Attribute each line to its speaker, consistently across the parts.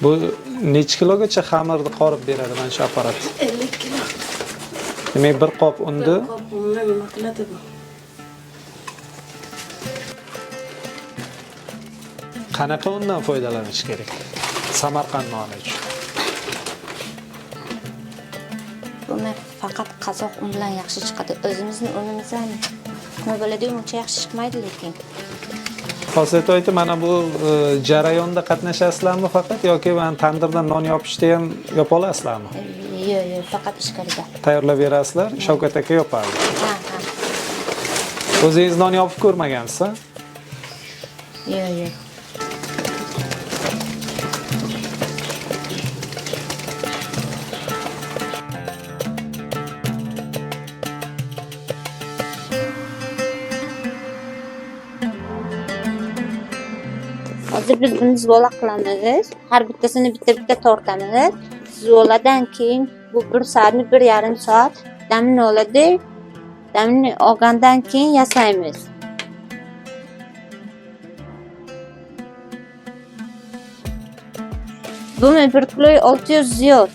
Speaker 1: Bu necha kilogacha xamirni qorib beradi mana shu apparat?
Speaker 2: 50 kilo.
Speaker 1: Demak, bir qop unni
Speaker 2: Bir qop unni nima qiladi bu?
Speaker 1: Qanaqa undan foydalanish kerak? Samarqand noni uchun.
Speaker 3: Buni faqat qozoq un bilan yaxshi chiqadi. O'zimizni unimiz ham nima bo'ladi, uncha yaxshi chiqmaydi lekin.
Speaker 1: Xosiyat aka, mana bu jarayonda qatnashasizlarmi faqat yoki mana tandirdan non yopishda ham yopa olasizlarmi?
Speaker 3: Yo'q, yo'q, faqat ichkarida.
Speaker 1: Tayyorlab berasizlar, Shavkat aka yopadi.
Speaker 3: Ha, ha.
Speaker 1: O'zingiz non yopib ko'rmagansiz, a?
Speaker 3: Yo'q, yo'q. Hozir biz buni zvola qilamiz. Har bittasini bitta-bitta tortamiz. Zvoladan keyin bu 1 soatmi, 1,5 soat damini oladi. Damini olgandan keyin yasaymiz. Buni 1 kilo 600 ziyod.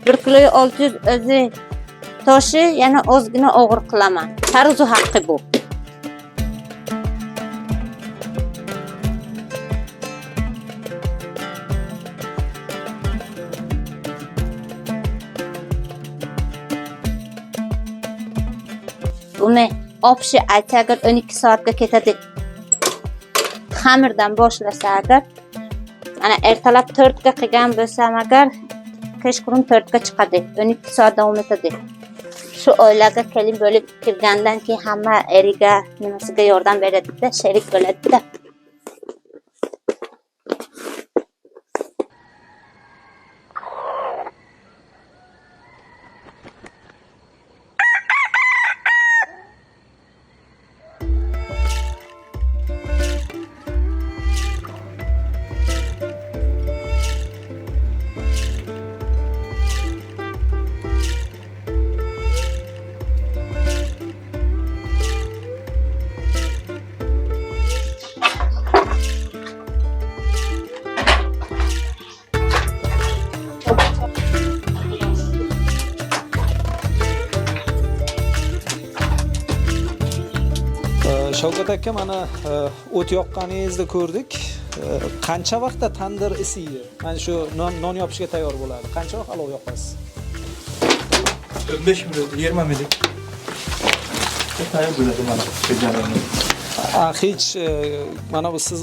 Speaker 3: 1 kilo 600 o'zi toshi yana ozgina og'ir qilaman. Tarzu haqqi bu. Buni obshi aytsa agar 12 soatga ketadi. Xamirdan boshlasa agar mana ertalab 4 ga qilgan bo'lsam agar kechqurun 4 ga chiqadi. 12 soat davom etadi. Shu oilaga kelin bo'lib kirgandan keyin hamma eriga nimasiga yordam beradida, sherik bo'ladida.
Speaker 1: Shavkat aka, mana o't yoqqaningizni ko'rdik. Qancha vaqtda tandir isiydi? Mana shu non yopishga tayyor bo'ladi. Qancha vaqt olov yoqasiz?
Speaker 4: 15 minut, 20 minut. Tayyor bo'ladi mana jarayoni.
Speaker 1: Hech mana bu siz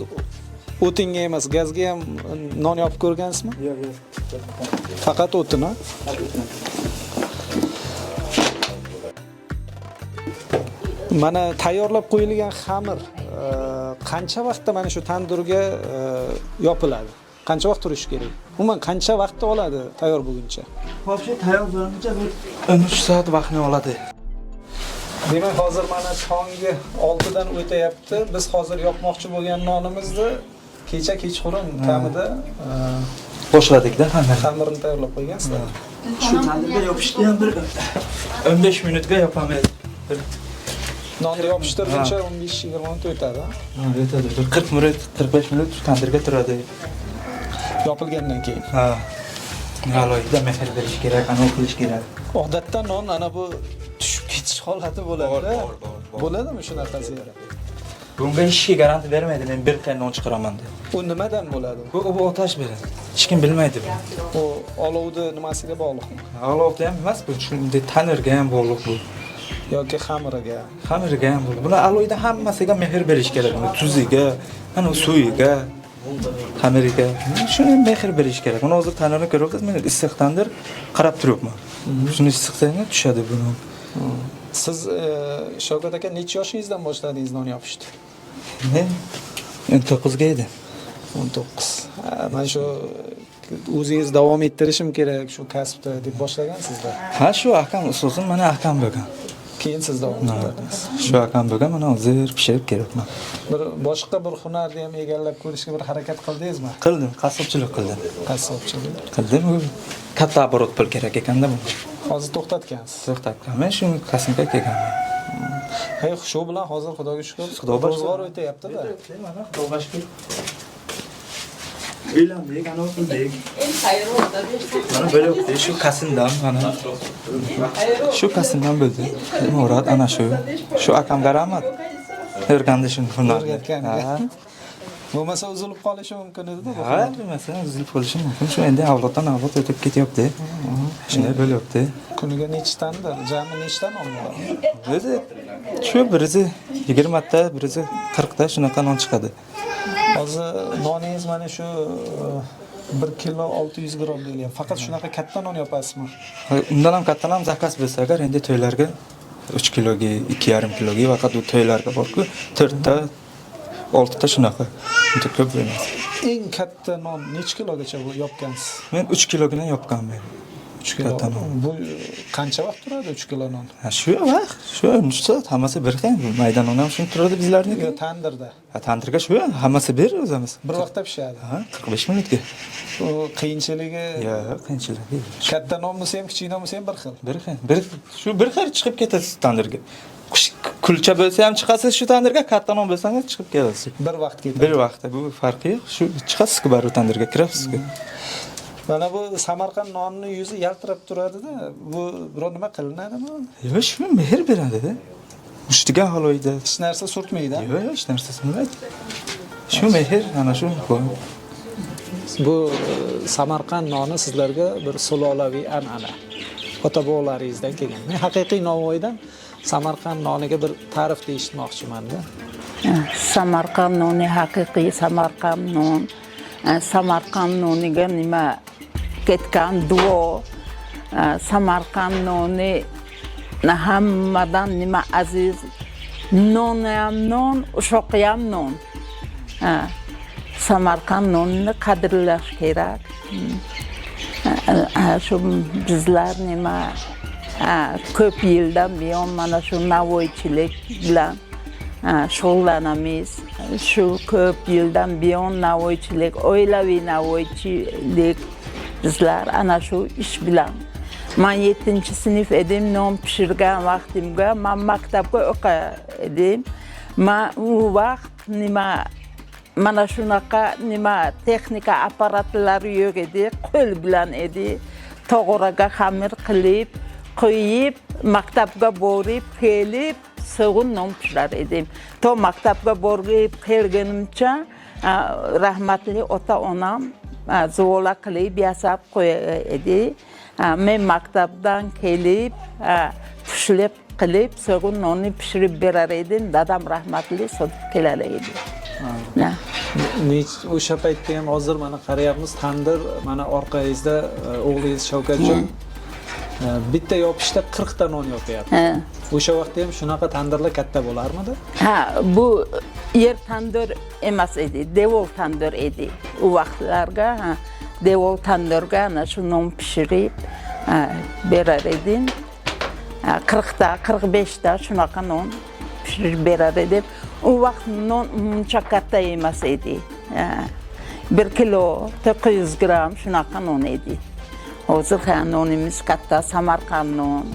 Speaker 1: o'tinga emas, gazga ham non yopib ko'rgansizmi?
Speaker 4: Yo'q, yo'q.
Speaker 1: Faqat o'tin, ha? Mana tayyorlab qo'yilgan xamir qancha vaqtda mana shu tandirga yopiladi? Qancha vaqt turishi kerak? Umuman qancha vaqtda oladi tayyor bo'lguncha?
Speaker 4: Вообще tayyor bo'lguncha bir 13 soat vaqtni oladi.
Speaker 1: Demak, hozir mana tongi 6 dan o'tayapti. Biz hozir yopmoqchi bo'lgan nonimizni kecha kechqurun kamida
Speaker 4: Boshladikda xamir.
Speaker 1: Xamirni tayyorlab qo'ygansizlar.
Speaker 4: Shu tandirga yopishni ham bir 15 minutga yopamiz. Bir
Speaker 1: Nonni yopishtirguncha 15-20 minut o'tadi.
Speaker 4: Ha, o'tadi. Bir 40 minut, 45 minut tandirga turadi.
Speaker 1: Yopilgandan keyin.
Speaker 4: Ha. Alohida mehr berish kerak, anavi qilish kerak.
Speaker 1: Odatda non ana bu tushib ketish holati bo'ladi. Bo'ladimi shunaqasi?
Speaker 4: Bunga hech kim garantiya bermaydi, men bir xil non chiqaraman deb.
Speaker 1: U nimadan bo'ladi?
Speaker 4: Bu otash beradi. Hech kim bilmaydi buni.
Speaker 1: U olovni nimasiga bog'liqmi?
Speaker 4: Olovda ham emas bu, shunday tanirga ham bog'liq bu.
Speaker 1: Yoki xamiriga.
Speaker 4: Xamirga ham bog'liq. Buni alohida hammasiga mehr berish kerak. Buni tuziga, ana suviga, xamiriga. Shuni mehr berish kerak. Buni hozir tanirni ko'ryapsiz, men issiq tandir qarab turibman. Shuni issiqdan tushadi buni.
Speaker 1: Siz Shavkat aka necha yoshingizdan boshladingiz non yopishni?
Speaker 4: Men 19 ga edim.
Speaker 1: 19. Mana shu o'zingiz davom ettirishim kerak shu kasbda deb boshlagansizda.
Speaker 4: Ha, shu akam ustozim mana akam bo'lgan.
Speaker 1: Keyin siz davom ettirdingiz.
Speaker 4: Shu akam bo'lgan, mana hozir pishirib kelyapman.
Speaker 1: Bir boshqa bir hunarni ham egallab ko'rishga bir harakat qildingizmi?
Speaker 4: Qildim, qassobchilik qildim.
Speaker 1: Qassobchilik.
Speaker 4: Qildim, u katta оборот pul kerak ekanda bu.
Speaker 1: Hozir to'xtatgansiz.
Speaker 4: To'xtatganman, shu kasbga kelganman.
Speaker 1: Hey, shu bilan hozir Xudoga shukr,
Speaker 4: Xudoga shukr.
Speaker 1: ro'zg'or o'tayapti-da.
Speaker 4: Mana Xudoga shukr. Uylandik, ana qildik. Mana bo'lyapti shu qasindan mana. Shu qasindan bo'ldi. Murod ana shu. Shu akamga rahmat. O'rgandi shuni hunarni.
Speaker 1: O'rgatgan.
Speaker 4: Ha.
Speaker 1: Bo'lmasa uzilib qolishi mumkin edi-da bu.
Speaker 4: Ha, masalan, uzilib qolishi mumkin. Shu endi avloddan avlod o'tib ketyapti. Shunday bo'lyapti.
Speaker 1: Kuniga nechtandir? Jami nechta non bo'ladi?
Speaker 4: O'zi shu birisi 20 ta, birisi 40 ta shunaqa non chiqadi.
Speaker 1: Hozir noningiz mana shu 1 kilo 600 gramm deyilyapti. Faqat shunaqa katta non yopasizmi?
Speaker 4: Undan ham kattalar ham zakaz bo'lsa agar endi to'ylarga 3 kiloga, 2,5 kiloga faqat u to'ylarga borku, 4 ta, 6 ta shunaqa. Uncha ko'p emas.
Speaker 1: Eng katta non necha kilogacha bu yopgansiz?
Speaker 4: Men 3 kilogina yopganman.
Speaker 1: 3 kilo.
Speaker 4: Katta non.
Speaker 1: Bu qancha vaqt turadi 3 kilo non?
Speaker 4: Ha, shu vaqt, shu soat hammasi bir xil. Bu mayda non ham shuni turadi bizlarniki.
Speaker 1: Yo, tandirda.
Speaker 4: Ha, tandirga shu hammasi bir o'zimiz.
Speaker 1: Bir vaqtda pishadi.
Speaker 4: Ha, 45 minutga.
Speaker 1: U qiyinchiligi
Speaker 4: Yo'q, qiyinchilik yo'q.
Speaker 1: katta non bo'lsa ham, kichik non bo'lsa ham bir xil.
Speaker 4: Bir xil, bir shu bir xil chiqib ketasiz tandirga. Kulcha bo'lsa ham chiqasiz shu tandirga, katta non bo'lsangiz chiqib kelasiz.
Speaker 1: Bir vaqt ketadi.
Speaker 4: Bir vaqtda bu farqi yo'q. Shu chiqasiz-ku baribir tandirga kirasiz-ku.
Speaker 1: Mana bu Samarqand nonining yuzi yaltirab turadi-da. Bu biror nima qilinadimi?
Speaker 4: Yo'q, shu mehr beradi-da. Ushtiga haloyda.
Speaker 1: Hech narsa surtmaydi.
Speaker 4: Yo'q, yo'q, hech narsa sinmaydi. Shu mehr, ana shu.
Speaker 1: Bu Samarqand noni sizlarga bir sulolaviy an'ana. Ota bobolaringizdan kelgan. Men haqiqiy Navoiydan Samarqand noniga bir ta'rif eshitmoqchiman-da.
Speaker 5: Samarqand noni haqiqiy Samarqand non. Samarqand noniga nima ketgan duo. Samarqand noni hammadan nima aziz. Noni ham non, ushoqi ham non. Samarqand nonini qadrlash kerak. Shu bizlar nima ko'p yildan buyon mana shu navoiychilik bilan shug'ullanamiz. Shu ko'p yildan buyon navoiychilik, oilaviy navoiychilik bizlar ana shu ish bilan. Man 7-sinf edim, non pishirgan vaqtimga man maktabga o'qir edim. Man u vaqt nima mana shunaqa nima texnika apparatlari yo'q edi, qo'l bilan edi. Tog'oraga xamir qilib, qo'yib, maktabga borib, kelib, so'g'in non pishirar edim. To maktabga borib kelganimcha rahmatli ota-onam zuvola qilib yasab qo'yar edi. Men maktabdan kelib, tushlik qilib, so'g'in nonni pishirib berar edim. Dadam rahmatli sotib kelar edi.
Speaker 1: O'sha paytda ham hozir mana qarayapmiz, tandir mana orqangizda o'g'lingiz Shavkatjon bitta yopishda 40 ta non yopyapti. O'sha vaqtda ham shunaqa tandirlar katta bo'larmidi?
Speaker 5: Ha, bu yer tandir emas edi, devor tandir edi. U vaqtlarga devor tandirga ana shu non pishirib berar edim. 40 ta, 45 ta shunaqa non pishirib berar edim. U vaqt non uncha katta emas edi. 1 kilo 900 gramm shunaqa non edi. Hozir nonimiz katta, Samarqand non.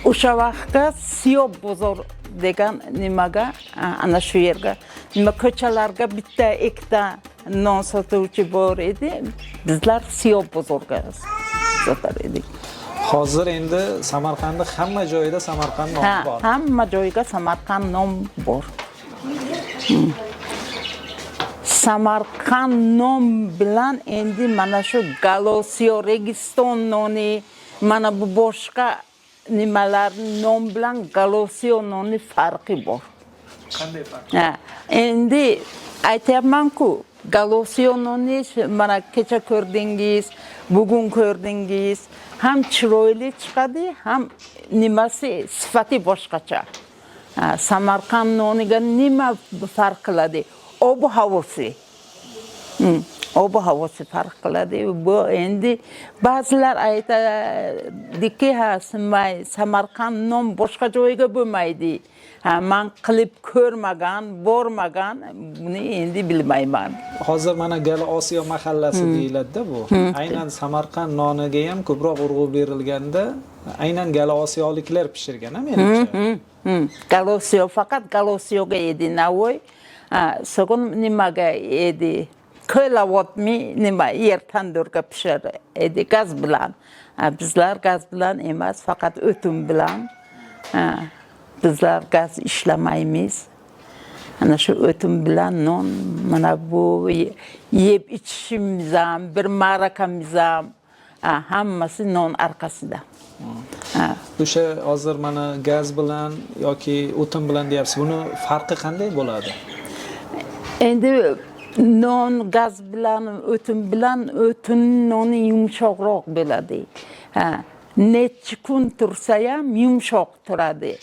Speaker 5: O'sha vaqtda Siyob bozor degan nimaga, ana shu yerga, nima ko'chalarga bitta, ikkita non sotuvchi bor edi. Bizlar Siyob bozorga sotar edik.
Speaker 1: Hozir endi Samarqandda hamma joyida Samarqand noni bor.
Speaker 5: Hamma joyga Samarqand non bor. Samarqand non bilan endi mana shu Galosiyo, Registon noni, mana bu boshqa nimalar non bilan Galosiyo noni farqi bor.
Speaker 1: Qanday farq?
Speaker 5: Ha, endi aytyapman-ku, Galosiyo noni mana kecha ko'rdingiz, bugun ko'rdingiz, ham chiroyli chiqadi, ham nimasi sifati boshqacha. Ha, Samarqand noniga nima farq qiladi? Ob havosi. Ob havosi farq qiladi. Bu endi ba'zilar aytadiki, ha, Samarqand non boshqa joyga bo'lmaydi. Ha, man qilib ko'rmagan, bormagan, buni endi bilmayman.
Speaker 1: Hozir mana Gal Osiyo mahallasi deyiladi-da bu. Aynan Samarqand noniga ham ko'proq urg'u berilganda, aynan Gal Osiyoliklar pishirgan, menimcha.
Speaker 5: Galosiyo faqat Galosiyoga edi Navoiy. Ha, so'ng nimaga edi? Ko'layotmi nima yer tandurga pishar edi gaz bilan. Ha, bizlar gaz bilan emas, faqat o'tin bilan. Ha, bizlar gaz ishlamaymiz. Ana shu o'tin bilan non, mana bu yeb ichishimiz ham, bir ma'rakamiz ham, ha, hammasi non orqasida.
Speaker 1: O'sha hozir mana gaz bilan yoki o'tin bilan deyapsiz, buni farqi qanday bo'ladi?
Speaker 5: Endi non gaz bilan, o'tin bilan, o'tin noni yumshoqroq bo'ladi. Ha, necha kun tursa ham yumshoq turadi.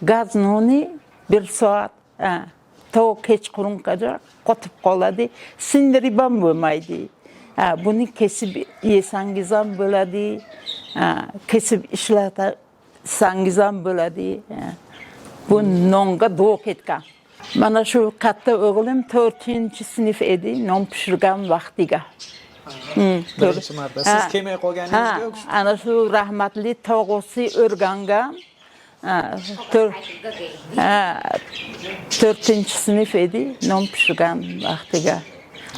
Speaker 5: Gaz noni bir soat, ha, to kechqurungacha qotib qoladi, sindirib ham bo'lmaydi. Ha, buni kesib yesangiz ham bo'ladi, ha, kesib ishlatsangiz ham bo'ladi. Ha. Bu nonga duo ketgan. Mana shu katta o'g'lim 4-sinf edi non pishirgan vaqtiga.
Speaker 1: Birinchi marta siz kelmay qolganingizga
Speaker 5: Ha, ana shu rahmatli tog'asi o'rgangan. Ha, ha, 4-sinf edi non pishirgan vaqtiga.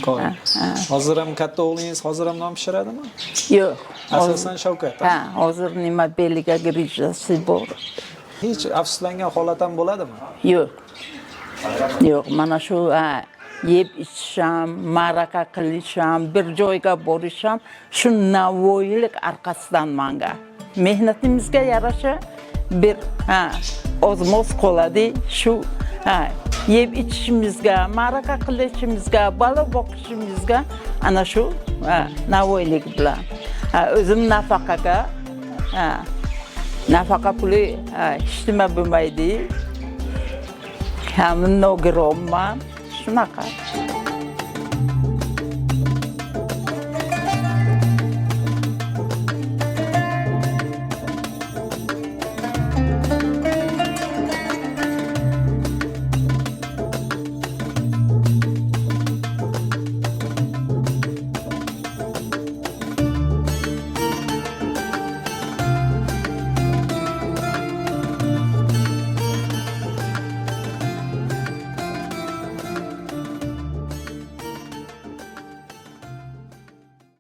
Speaker 1: Qo'y. Hozir ham katta o'g'lingiz hozir ham non pishiradimi?
Speaker 5: Yo'q.
Speaker 1: Asosan Shavkat.
Speaker 5: Ha, hozir nima beliga grijasi bor.
Speaker 1: Hech afsuslangan holat ham bo'ladimi?
Speaker 5: Yo'q. Yo'q, mana shu, ha, yeb ichish ham, ma'raka qilish ham, bir joyga borish ham shu navoiylik orqasidan manga. Mehnatimizga yarasha bir, ha, oz-moz qoladi shu, ha, yeb ichishimizga, ma'raka qilishimizga, bola boqishimizga ana shu, ha, navoiylik bilan. Ha, o'zim nafaqaga, ha, nafaqa puli, ha, hech nima bo'lmaydi. Ham nogironman, shunaqa.